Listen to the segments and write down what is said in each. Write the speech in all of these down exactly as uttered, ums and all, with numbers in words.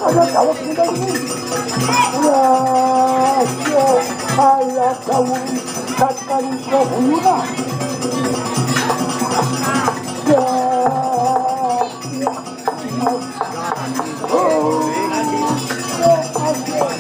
Ada tahu kita ini. Ya, ya, ayah tahu katakan kehuyunan. Ya, ya. Oh, ya, ya.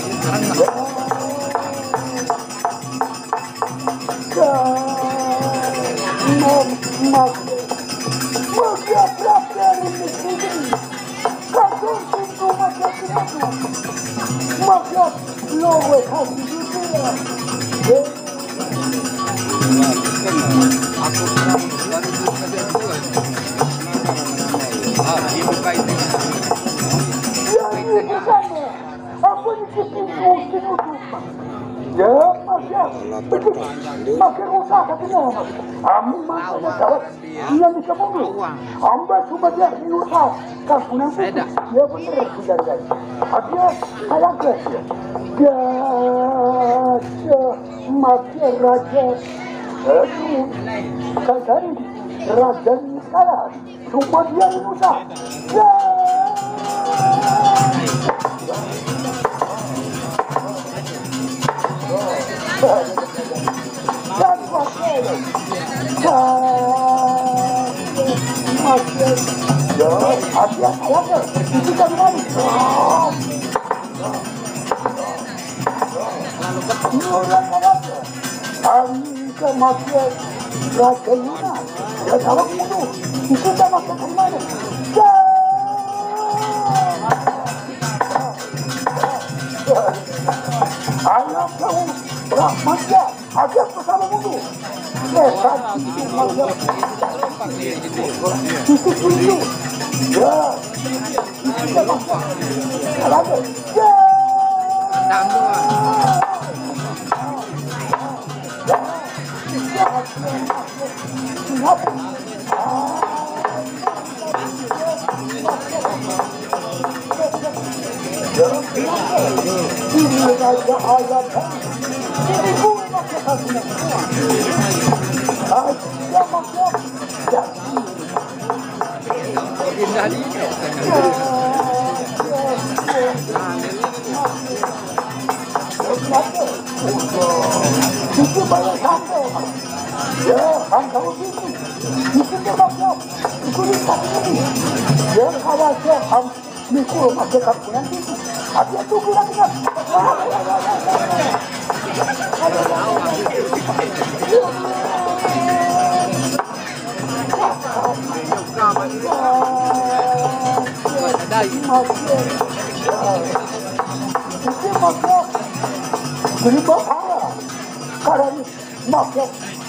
Ya, ini bukan. Apa ni kita tu, kita tu? Ya, masih. Masih rusak hatinya. Amin, masih dapat. Dia bisa mundur. Hamba cuma dia rusak. Kamu nanti. Ya, benar, sudah, guys. Hati saya, guys. Ya, ya, masih raja. Aduh, saya cari raja ini sekarang. Cuma dia yang rusak. Ya. Dan wakil. Ya. Masih. Ya, hati-hati, hati-hati. Itu dari mana? Ini orang apa? Kami kematian Raja Yuna. Ya, tahu itu. Itu sama ke mana? Ya. Anak tahu Rahman ya. Ada bersama musuh. Mereka itu manusia. Itu dulu. Ya. Itu dia manusia. Ada. Ya. Itu banyak satu. Ya, kan tahu itu. Itu dia bagus. Itu di satu ini. Ya, kalau saya ham mikul masih tak punya itu. Tapi itu kurang ingat. Terima kasih. Karena ini maksud,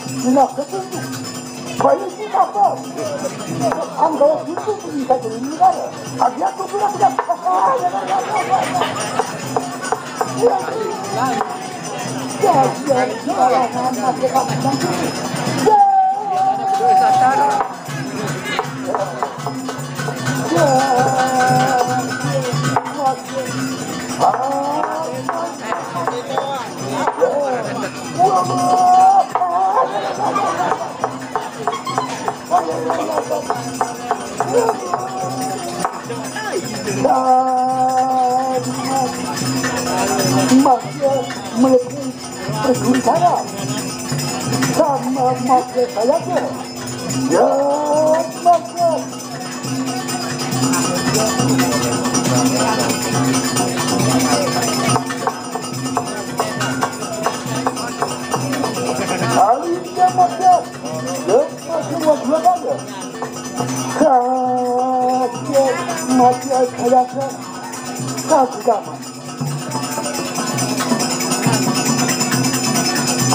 ini maksud itu. Baik, ini maksud. Anggap itu bisa jadi negara. Hadiah tuh bilang, bilang. Ya, ya, ya, ya. Masih melebihi perjuangan saya. Sama masih saya ke. Ya, masih. Kali ini masih. Ya, masih buat dua kali. Kaget, masih saya ke. Kasih kamu.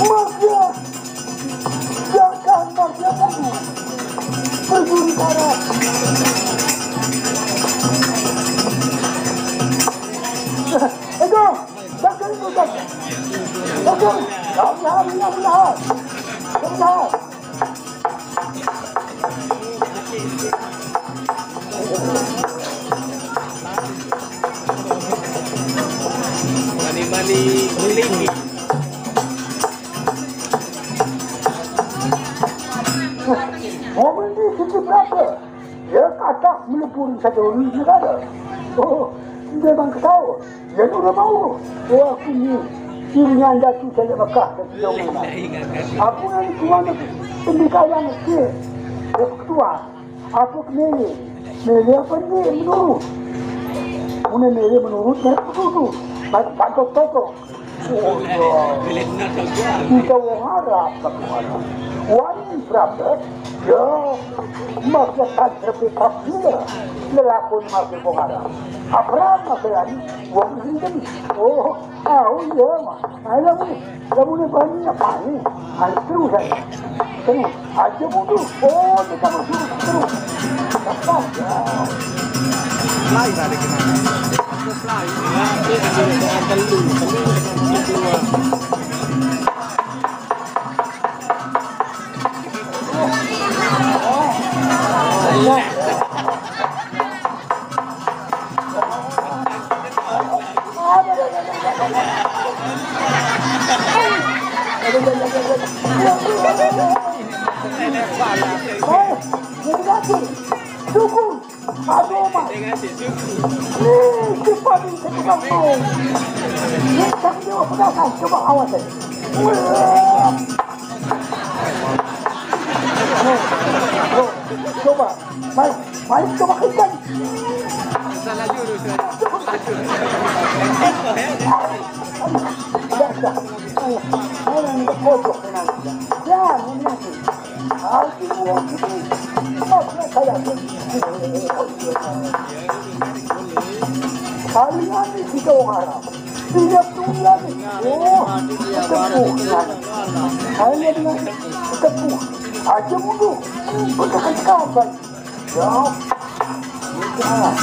Mafia! Jangan mafia kamu! Pergi dari sana! Ego! Jangan ikut! Ego! Kami hari yang benar! Benar! Mani-mani lagi. Mobil ini sedikit berapa? Ya, kata melebur satu negara. Oh, Memang ketawa. Jadi orang mau. Wah, aku ni. Ini anda tu saya Mekah dan jauh mana. Aku nak ni tuan aku. Pendekar yang kecil. Dia ketua. Aku kemele. Mele apa ni menurut? Mune mele menurut dia betul tu. Bantu toko. Kita wong Arab, kata wong Arab. Wani Prabda, ya, masa tak terpikat dia. Lelakon masa wong Arab. Apa masa lagi? Wong ini. Oh, ah, oh iya, mah. Ayo, mah. Kamu ni banyak apa ni? Ayo, terus aja. Terus. Aja mundur. Oh, kita masuk terus. Cepat. Ya. Fly tadi kena. Aku fly. Nanti ada yang telu. Telu. Dukung. Aduh, Mas. Ih, cepat ni, saya pegang tu. Ni, saya punya pegang, coba awas saya. Wah. Coba. Mai, mai, coba kencang. Salah jurus, salah jurus. Dah, dah. Mana ni kocok ni? Ya, ni, ni. Aku buat ni. Apa saya? Paling aneh kita orang Arab. Tidak tunggu lagi. Oh, ketemu. Hanya dengan ketemu. Aja mundur. Berdekat kawan. Ya. Udah.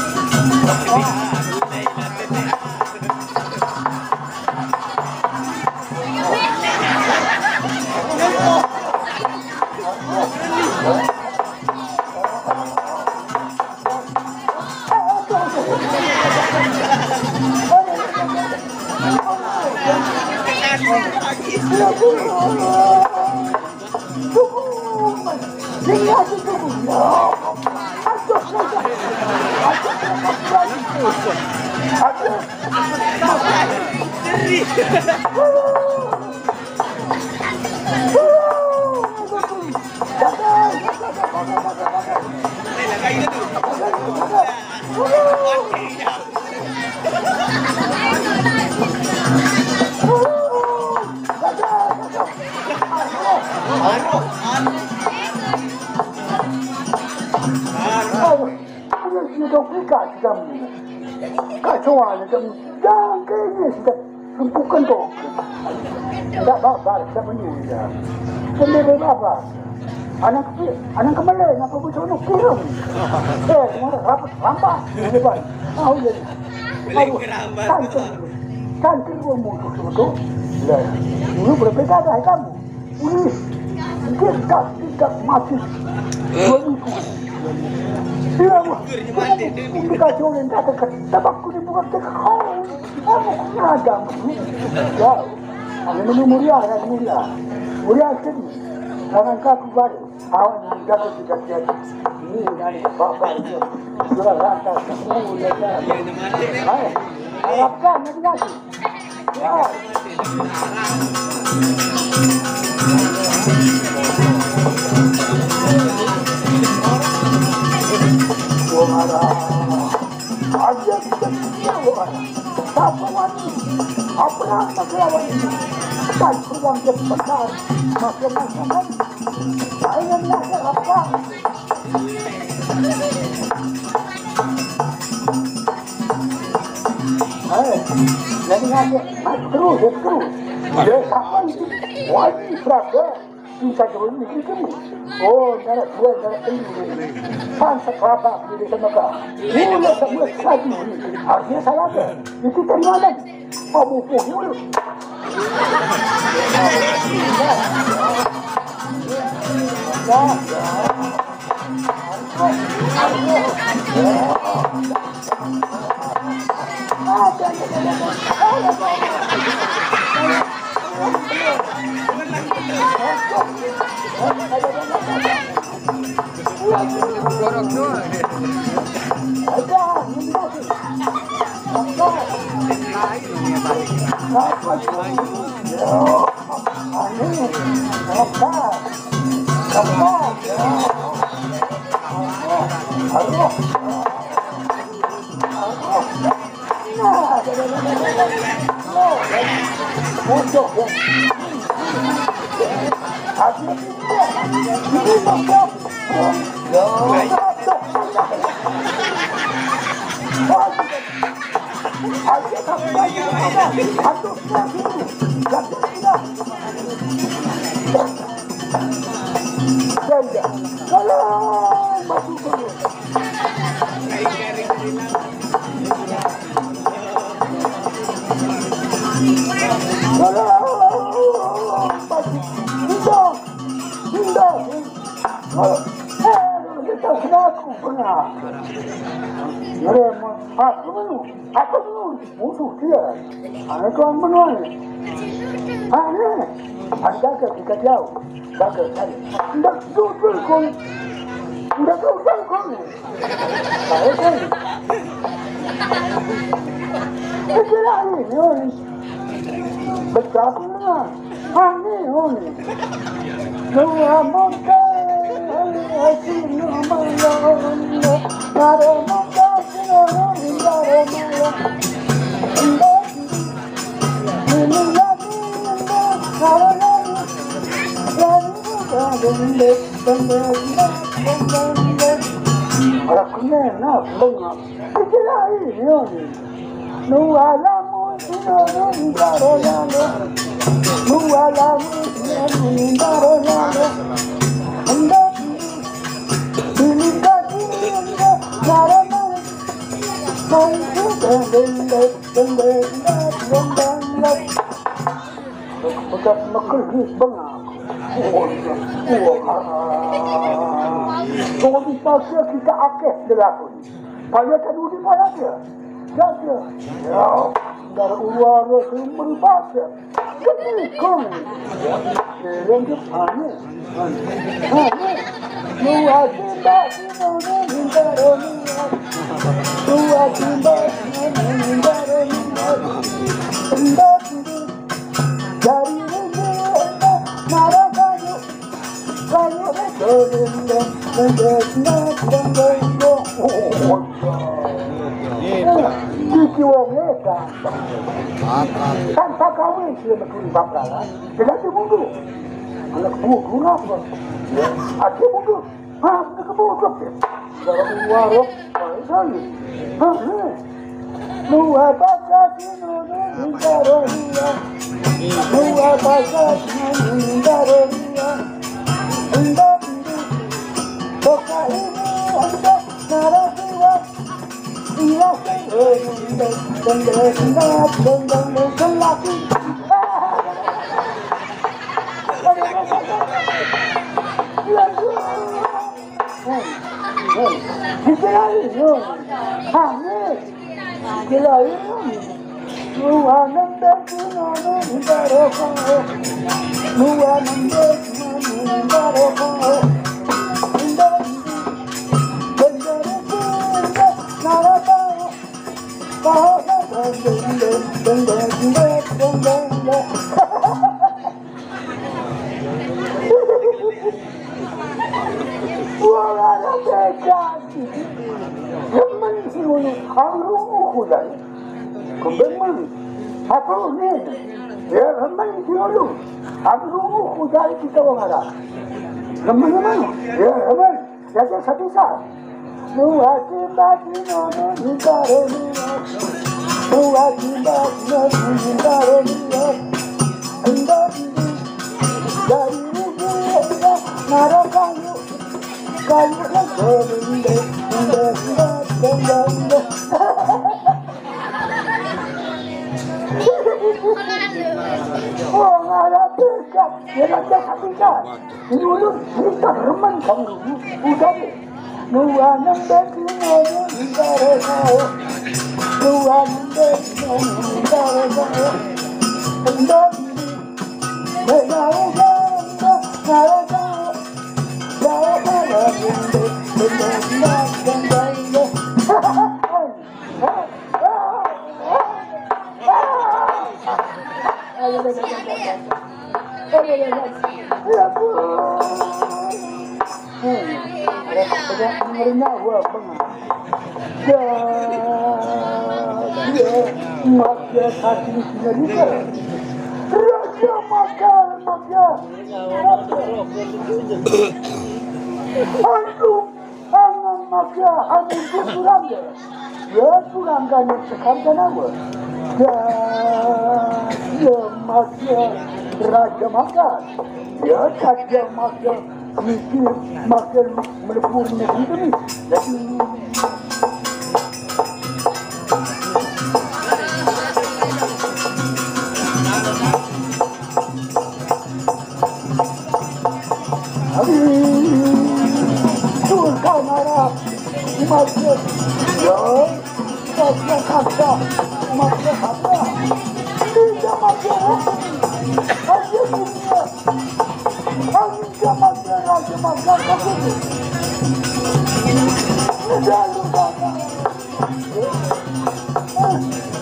Udah kita buka kita. Kacau aja kamu. Jangan kayaknya sudah tumpukan tu. Tidak babar, siapa ni dia? Sendiri babar. Anak kecil, anak kembali, nak pergi sana kirim. Eh, semua rapat, rampas. Ini pun. Ah, udah. Aduh, cantik. Cantik pun musuh tu. Lah, dulu berbeda dah kamu. Wih, dia tak, dia tak mati. Dua minggu. Dia, wah, dia kacau orang kata, kata, tabak kuning bukan kata kau. Apa kau ada? Ya, ini mulia, ya, mulia. Mulia sekali. Tangan kaki baru. Awak nak jaga kita tiada. Ini dari bapak itu. Sudah lantas. Mulia, ya. Hai, harapkan, nanti lagi. Eh, jadi ngajak, terus, terus. Dia siapa itu? Wali Praga. Kita turun di situ. Oh, darah dua, darah telu. Pan sekelapa di desa Mekah. Mula semua sekali. Artinya salah ke? Itu tadi malam. Pamupuh dulu. Jorok doang dia. Aku menurut, aku menurut, musuh dia. Anak tuan menurut. Anak, ada ke kita jauh. Ndak duduk kau. Ndak duduk kau. Saya kan. Saya kira ini, oi. Betul lah. Ani, oi. Dua mangga, hati nama ya Allah. Dua mangga, dua mangga. Ora come na bonga. Perché la riunione? Non va la musica, non va la musica. Non va la musica, non va la musica. Bekas mekerhis bengak. Kalau bisa kita akeh dilakoni. Payah kan udi payah dia. Jaga. Ya, dari ular sumber baca. Ketikung. Yang depannya. Luar biasa. Luar biasa. Dari Iki wong edan. Tanpa kawin sing metu bakalan. Jadi mundur. Anak buku apa? Aja mundur. Ah, kita butuh ya. Dalam warung, saya. Ah, eh. Dua pasar di Indonesia. Dua pasar di Indonesia. Enggak, enggak. Toka ini, enggak. Nara dua. Iya, enggak, enggak, enggak, enggak, enggak, enggak. Hei, hei, hei. Hei, hei. Hei, hei. Wong ana beda. Demen sing ngono, aku rungu kuwi. Kembemen. Apa ni? Ya, demen sing ngono. Aku rungu kuwi kita wong Arab. Demen, demen. Ya, demen. Ya, ya, satu sah. Nuwati mbati nono nintaro nuwa. Nuwati mbati nono nintaro nuwa. Enggak, dari rugi enggak, nara kayu. Kayu enggak, enggak, enggak, enggak, enggak. Oh, nara tiga. Ya, ya, satu sah. Dulu kita remen kamu. Udah deh. Nuwa nembe tinono ndare sao. Nuwa nembe tinono ndare sao. Ndare sao. Ndare sao. Ndare sao. Ndare sao. Ya, Bu. Hmm. Ada dengarnya, wah, Bang. Ya, ya, maaf ya, tadi sudah lupa. Raja Makar, maaf ya. Aduh, tangan maaf ya, anu itu kurang ya. Ya, kurang kan yang sekarang kan apa? Ya, ya, maaf ya, Raja Makar. Ya, Raja Makar. Niki makin melebur niki ni. Jadi, aduh, Sultan Arab, makin, ya, makin kata, makin apa? Tidak makin apa? Hanya dunia. Hanya makin, hanya makin apa? Tidak lupa.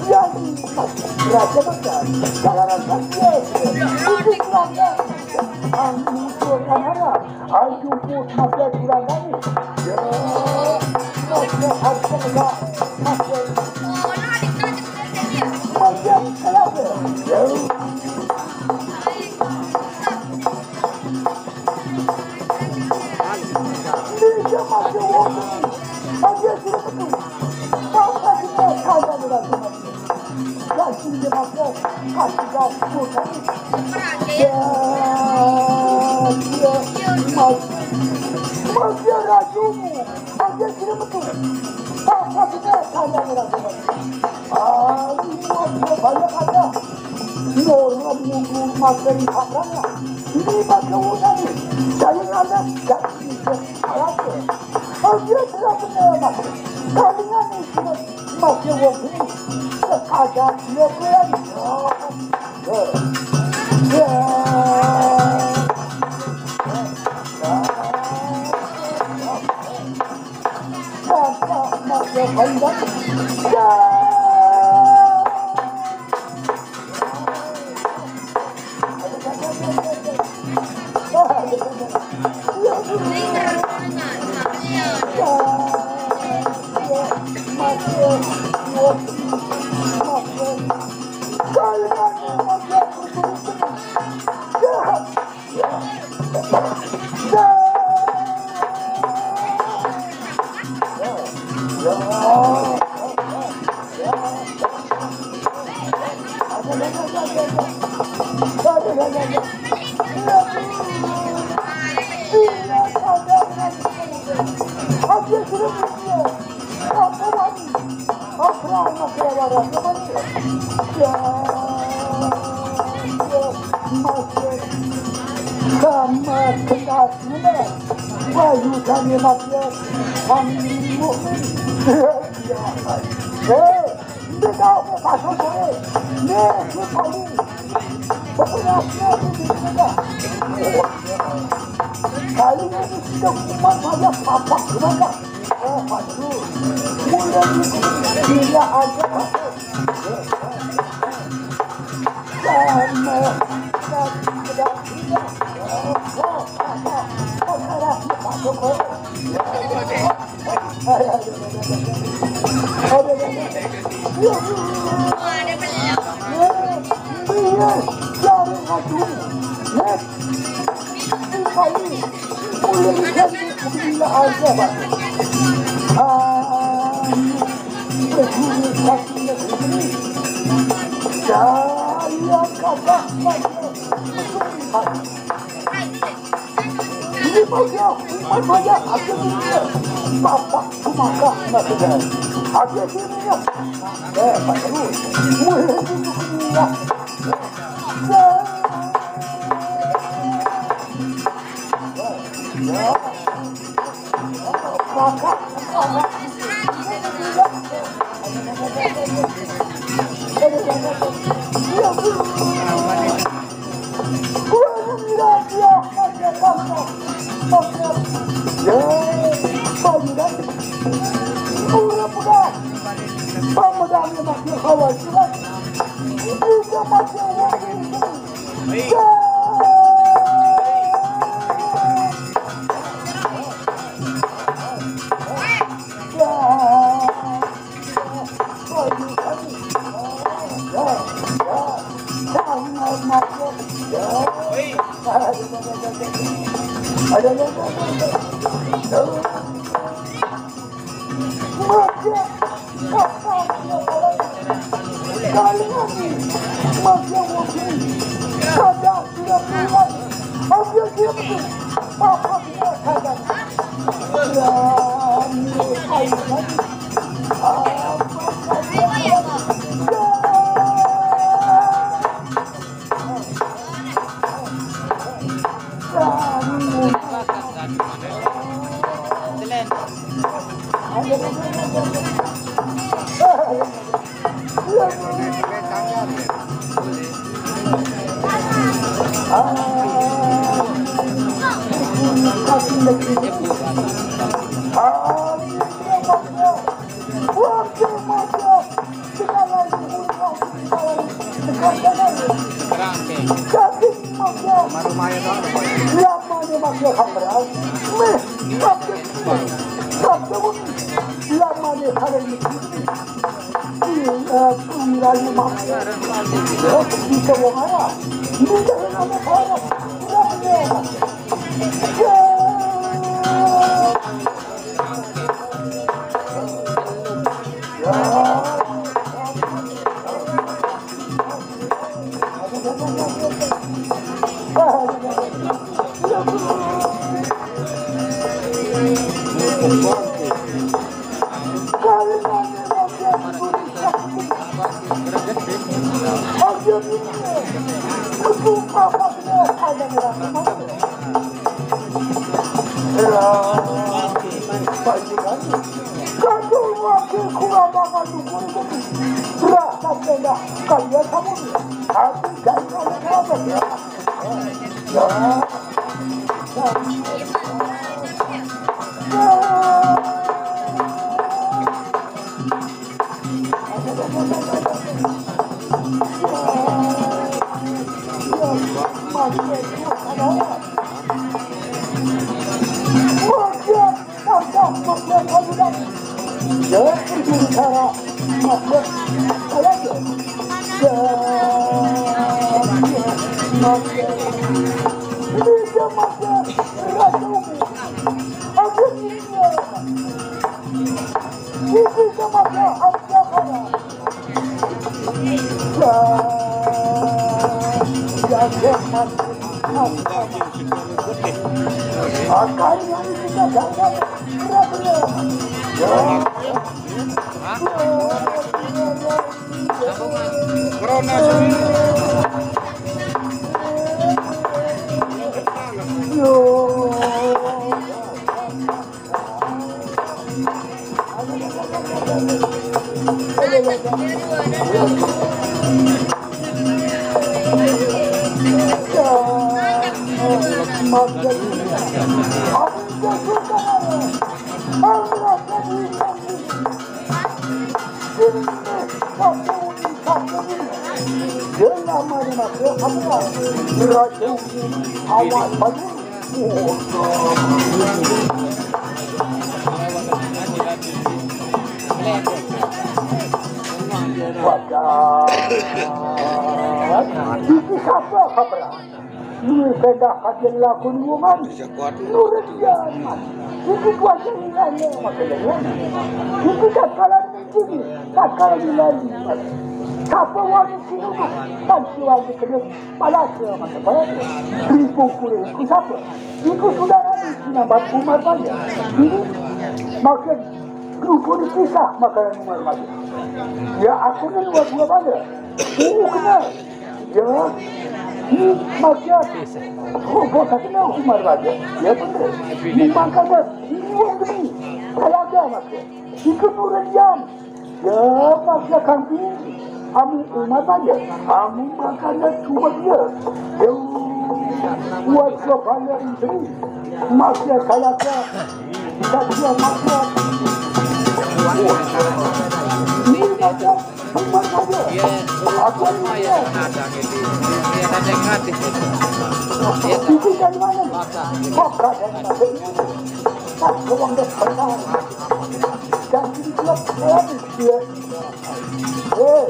Yang Raja Besar, jalanan saja. Itu pelanggan. Anu Sultan Arab, ayo pun makan kurang kami. Ya, makan harus kena, makan, makan kelapa. Ya. Dia masih wong. Dia sudah betul. Papa kita kaya dengan Tuhan. Kasih dia masuk. Kasih kau Tuhan. Ya, dia masih. Masih rajumu. Masih sudah betul. Papa kita kaya dengan Tuhan. Ah, ini banyak ada. Ini orang menunggu materi hak raya. Ini pakai uang ni. Saya rasa tak bisa. Alasan. Kalau dia tidak benar, mas. Kalian ni cuma pakai uang ni. Sekadar dia pun. Ya. Ya. Ya. Ya. Sama tegas benar. Wahyu kami makia kami mukmin. Eh, ini kau pasal saya. Ni, ni kau ni. Betul ya, ni, ni, ni, ni. Kali ini sudah kuman saya papak mereka. Oh, aduh. Mulai ini dia aja. Saya kata ini mau dia, mau dia, aku punya. Bapak tu makan nak sedar. Aku punya. Eh, Pak Terus. Mulai dulu punya. Ya. Ya. Ini pedah kajian lagu nungan. Nurut dia, Mas. Ini buat yang lainnya, Mas. Ini tak kalah ini, tak kalah ini lagi, Mas. Siapa wali sini, Mas? Kan si wali kena palas, Mas. Palas. Ibu kulit, ibu siapa? Ibu saudara ini, nampak Umar Baya. Ini makin lupa dipisah makanan Umar Baya. Ya, aku ni luar dua bala. Oh, kenal. Ya, ni makin. Oh, buat kata nak Umar Baya. Ya, betul. Ni makan dah. Ini orang ni. Kalau ada makan. Itu orang diam. Ya, makin kambing. Amu Umar Baya. Amu makan dah cuma dia. Ya, buat kepala ini. Makin kalau ada. Kita dia makin. Ini makin. Umar Baya. Aku ini ya. Ada yang hati. Itu dari mana? Maka dari mana? Pas ruang dia benar. Dan ini dia, dia. Eh,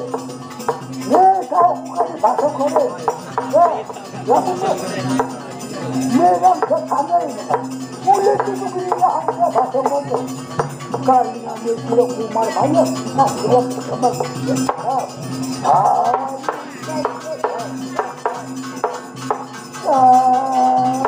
eh, kau bukan bahasa kau. Eh, ya betul. Mereka ke sana ini. Boleh itu beri lah, ada bahasa kau. Kali ini dia kumar banyak. Nah, dia kumar. Ah. Ah.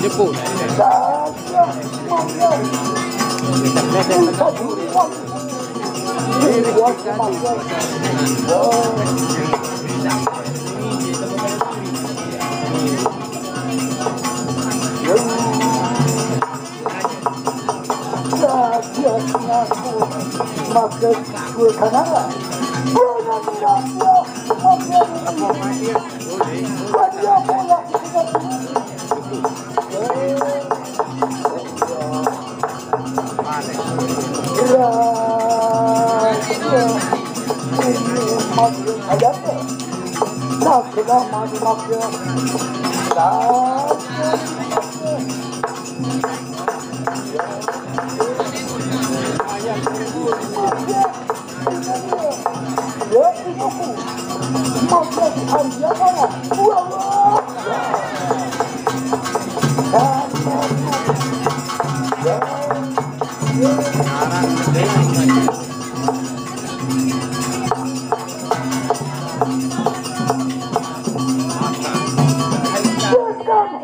Jepun.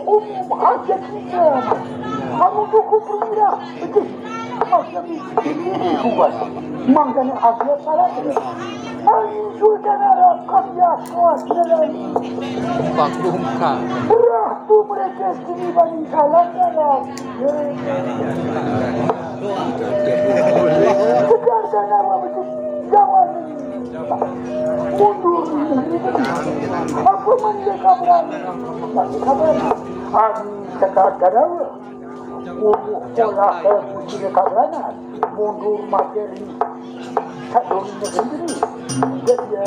Umum aja kita. Kamu cukup perwira. Itu maksudnya ini kuat. Makanya aku para ini. Anjurkan harap kami kuat dalam. Bakumka. Berah tu mereka sini banding kalah dalam. Sekarang nama betul. Jangan mundur. Apa menjaga berani? Masih kabar. Amin. Sekarang. Olah ke kucing kawanan mundur materi. Satu negeri. Jadi ya.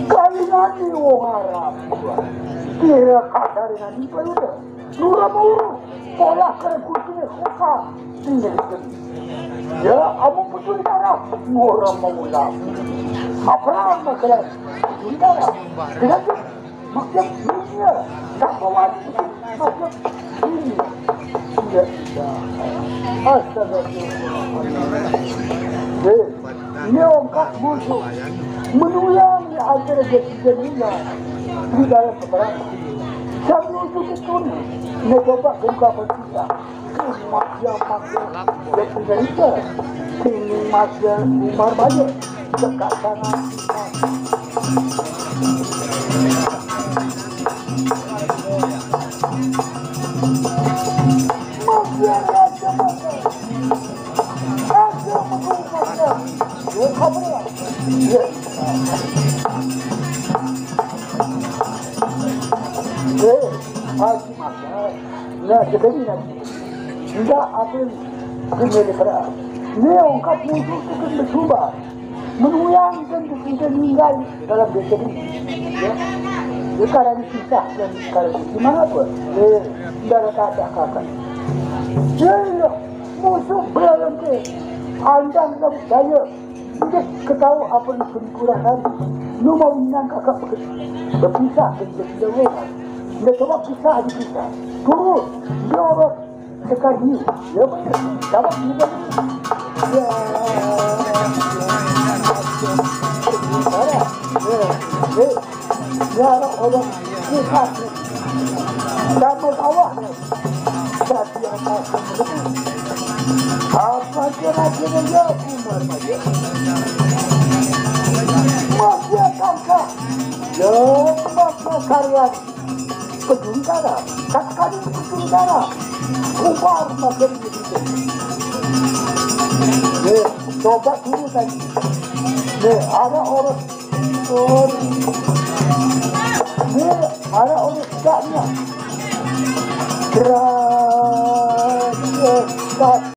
Kalingan ni wong Arab. Kira kasar dengan ibu udah. Nura mau pola kere kucing kota. Tinggal di sini. Ya, kamu betul darah. Nura mau lah. Apa masalah? Betul darah. Dengan maksud dunia. Tak bawa maksud dunia. Astaga. Eh, ini ongkat musuh. Menuyang ni antara dia tiga ni lah. Di dalam peperangan. Sang musuh itu ni. Ini coba buka kita. Ini masih, masih. Dia punya itu. Ini masih Umar Baye. Dekat sana. Eh, Haji Masar. Nah, jadi nanti. Enggak, apa yang kena diperah? Ni ongkat musuh tu kan bersubar. Menuyangkan kita tinggal dalam desa ini. Ya. Dia kadang kisah dan kadang gimana apa? Eh, tidak ada kata-kata. Jelah, musuh berangkai. Andang dan daya. Dia ketawa apa yang kurang hari. Nu mau inang kakak berpisah dan dia tidak mau. Dia coba pisah, dipisah. Turun. Dia orang Sekarang ni, ya, dapat juga. Ya. Ya. Ya, orang, orang susah. Sama kawah. Tapi apa? Apa kira-kira ya, Umar Maya? Mafia tangkap. Ya, mafia karya. Penjuru darah. Katakan itu penjuru darah. Keluar makin begitu. Nih, coba dulu tadi. Nih, ada orang. Nih, ada orang tegaknya. Berat.